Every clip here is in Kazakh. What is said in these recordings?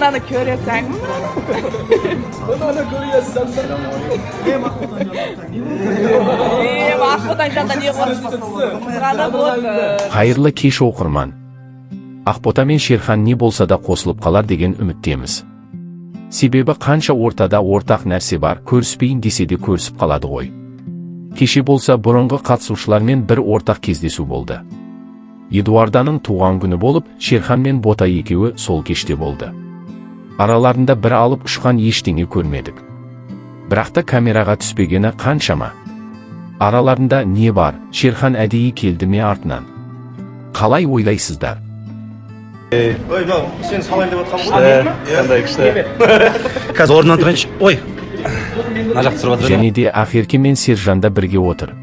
Onani ko'rasanmi? Onani ko'ryapsan. Е, Ақботаң не қызғанып отыр. Қайырлы кеш, оқырман! Ақбота мен Шерхан не болса да қосылып қалар деген үміттеміз. Себебі қанша ортада ортақ нәрсе бар, көріспейін десе де көрісіп қалады ғой. Кеше болса, бұрынғы қатысушылармен бір ортақ кездесу болды. Эдуарданың туған күні болып, Шерхан мен Бота екеуі сол кеште болды. Араларында бір алып ұшқан ештеңе көрмедік. Бірақ та камераға түспегені қаншама. Араларында не бар? Шерхан әдейі келді ме артынан? Қалай ойлайсыздар? Ой, мынау сен салайын деп жатқан ғой. Қандай күшті! Қазір орнынан тұрайыншы. Ой, мына жақты түсіріп жатыр едім. Және де Ақерке мен Сержан да бірге отыр.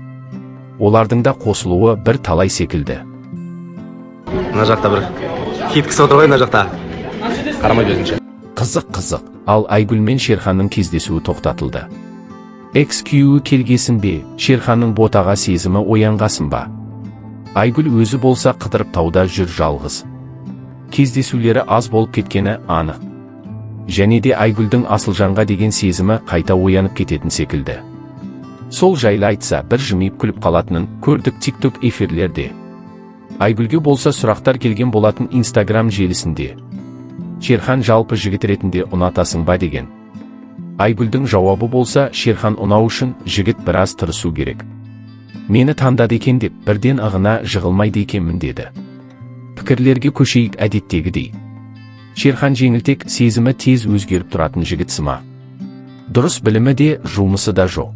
Олардың да қосылуы бір талай секілді. Мына жақта бір хит кісі отыр ғой, мына жақта қарамайды өзінше. Қызық, қызық. Ал Айгүл мен Шерханның кездесуі тоқтатылды. Экс күйеуі келгесін бе, Шерханның Ботаға сезімі оянғасын ба? Айгүл өзі болса, қыдырып тауда жүр жалғыз. Кездесулері аз болып кеткені анық. Және де Айгүлдің Асылжанға деген сезімі қайта оянып кететін секілді. Сол жайлы айтса, бір жымиып күліп қалатынын көрдік ТикТок эфирлерде. Айгүлге болса, сұрақтар келген болатын Инстаграм желісінде. Шерхан жалпы жігіт ретінде ұнатасың ба деген. Айгүлдің жауабы болса, Шерхан ұнау үшін жігіт біраз тырысу керек. Мені таңдады екен деп бірден ығына жығылмайды екенмін деді. Пікірлерге көшейік әдеттегідей. Шерхан жеңілтек, сезімі тез өзгеріп тұратын жігіт сымақ. Дұрыс білімі де, жұмысы да жоқ.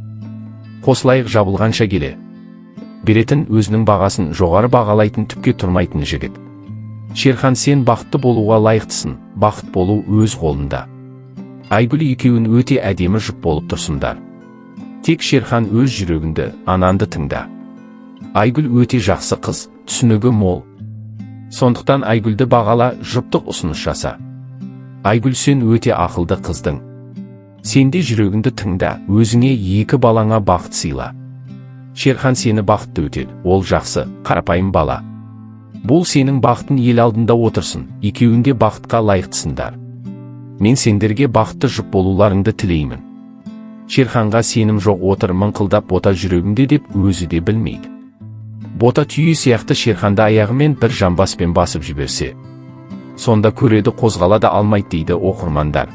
Қосылайық жабылғанша келе беретін, өзінің бағасын жоғары бағалайтын, түкке тұрмайтын жігіт. Шерхан, сен бақытты болуға лайықтысың, бақыт болу өз қолында. Айгүл екеуін өте әдемі жұп болып тұрсыңдар. Тек, Шерхан, өз жүрегіңді, ананды тыңда. Айгүл өте жақсы қыз, түсінігі мол. Сондықтан Айгүлді бағала, жұптық ұсыныс жаса. Айгүл, сен өте ақылды қыздың. Сен де жүрегіңді тыңда, өзіңе, екі балаңа бақыт сыйла. Шерхан сені бақытты өтеді, ол жақсы, қарапайым бала. Бұл сенің бақытын, ел алдында отырсын, екеуің де бақытқа лайықтысыңдар. Мен сендерге бақытты жұп болуларыңды тілеймін. Шерханға сенім жоқ отыр мыңқылдап Бота жүрегімде деп өзі де білмейді. Бота түйе сияқты Шерханды аяғымен бір жамбаспен басып жіберсе. Сонда көреді, қозғала да алмайды дейді оқырмандар.